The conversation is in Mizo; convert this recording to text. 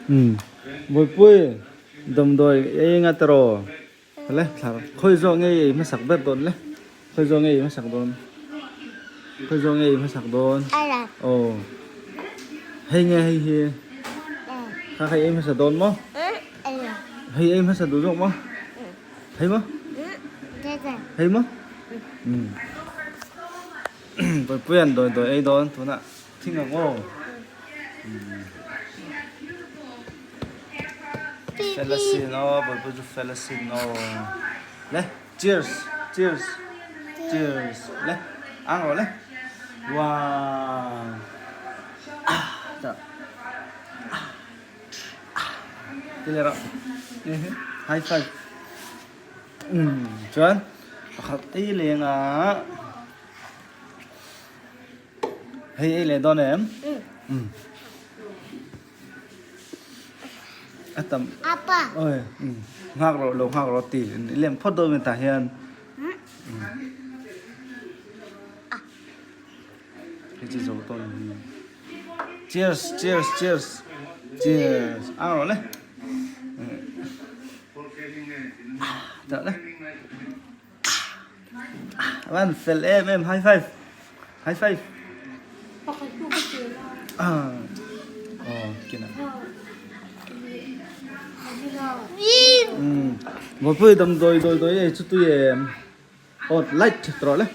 Umm Bawihpui damdawi ei anga tiraw le thla khawi zawk nge i ei hmasak ber dawn le khawi zawk nge i ei hmasak dawn khawi zawk nge i ei hmasak dawn aw hei nge hei hi kha kha i ei hmasa dawn maw hei ei hmasa duh zawk maw hei maw hei maw umm Bawihpuia'n dawi ei dawn tunah. Thing ang aw. Fel asin aw, bawlhpui chu fel asin aw. Le, cheers, cheers, cheers. Le, ang rawh le. Wow. Ah, ta. Ah. Ti le rawh. High five. Um, chuan pakhat ei leng a. Hei ei leh dawn em? Um. A tam. Apa. Oi, um. Nghak rawh lo nghak rawh ti. I lem phawt dawn min tah hian. Um. Hei chu zo tawn hi. Cheers, cheers, cheers. Cheers. Ang rawh le. Tah le. Van fel em em high five high five oh kina um mopui dam doi doi doi ei chu tui em oh light tro le.